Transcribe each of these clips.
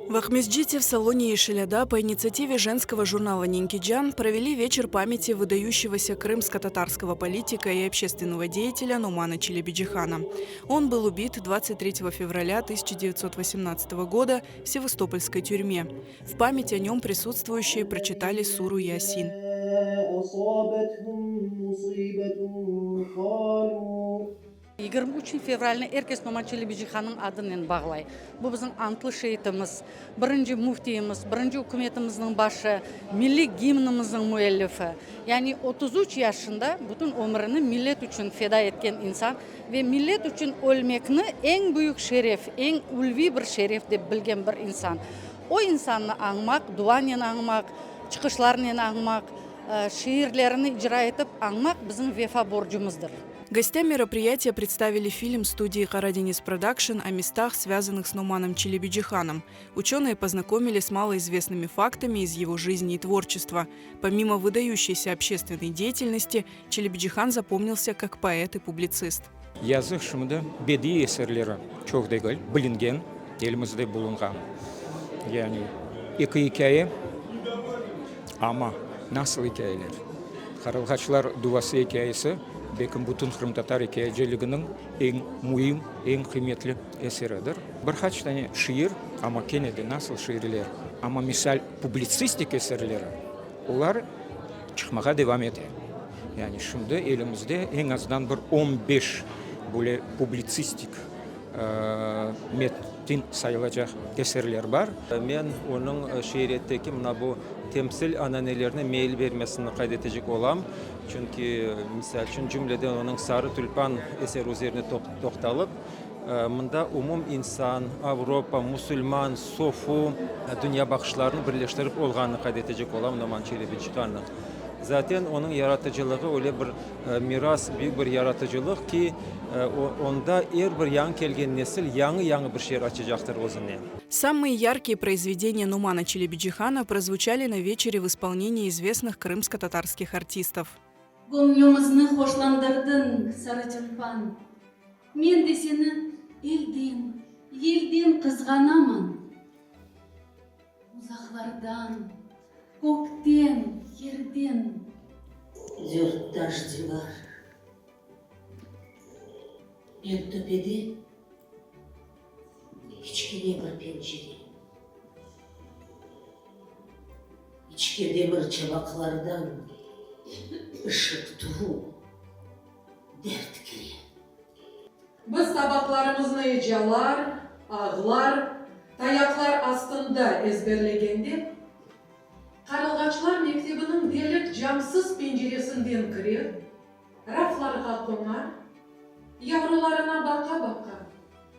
В Акмесджите в салоне Ешеляда по инициативе женского журнала «Ненкиджан» провели вечер памяти выдающегося крымско-татарского политика и общественного деятеля Нумана Челебиджихана. Он был убит 23 февраля 1918 года в Севастопольской тюрьме. В память о нем присутствующие прочитали суру Ясин. 23 fevralni er kes Noman Çelebicihannıñ adınen bağlay. Bu bizim antlı şeitimiz, birinci müftiyimiz, birinci ükümetimizniñ başı, milliy gimnimizniñ müellifi. Yani 33 yaşında bütün ömürini millet içün feda etken insan ve millet içün ölmekni eñ büyük şeref, eñ ulviy bir şeref dep bilgen bir insan. O insannı añmaq, duanen añmaq, çıqışlarnen añmaq, şiirlerini icra etip añmaq bizim vefa borcumızdır. Гостям мероприятия представили фильм студии «Карадениз Продакшн» о местах, связанных с Нуманом Челебиджиханом. Ученые познакомили с малоизвестными фактами из его жизни и творчества. Помимо выдающейся общественной деятельности, Челебиджихан запомнился как поэт и публицист. Yazıq, şimdi bediiy eserleri çoq degil, bilingen, elimizde bulunğan. Yani eki ikâye, amma nasıl ikâyeler? Qarılğaçlar duvası ikâyesi, belkim, bütün qırımtatar ikâyeciliginiñ eñ müim, eñ qıymetli eseridir. Bir qaç tane şiir, amma kene de nasıl şiirler? Amma, misal, publitsistik eserleri, olar çıqmağa devam ete. Yani şimdi elimizde eñ azdan bir 15 böyle publitsistik metin sayılacaq eserler bar. Men onıñ şiiriyetteki mına bu temsil ananelerine meyil bermesini qayd etecek olam. Çünki, misal içün, cümleden onıñ Sarı tülpan eseri üzerine toqtalıp, mında umum insan, Avropa, musulman, sofu dünyabaqışlarını birleştirip olğanını qayd etecek olam Noman Çelebicihannıñ. Zaten onıñ yaratıcılığı öyle bir miras, büyük bir yaratıcılıq ki, onda er bir yañı kelgen nesil yañı-yañı bir şeyler açacaqtır özüne. Самые яркие произведения Нумана Челебиджихана прозвучали на вечере в исполнении известных крымско-татарских артистов. Göñlümizni hoşlandırdıñ, sarı tülpan, Men de seni elden, yelden qızğanaman. Uzaqlardan, kökten, yerden. Dört taş divar. Eñ töpede kiçkene bir pencere. İçke demir çabaqlardan ışıq tuvıp, dert kire. Biz tabaqlarımıznı ecalar, ağlar, tayaqlar astında ezberlegende, Qarılğaçlar mektebiniñ delik camsız penceresinden kirer, raflarğa qonar, yavrularına baqa-baqa,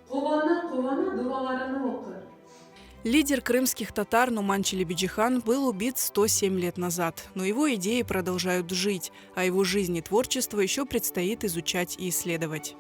quvana-quvana dualarını oqur. Лидер крымских татар Нуман Челебиджихан был убит 107 лет назад, но его идеи продолжают жить, а его жизнь и творчество еще предстоит изучать и исследовать.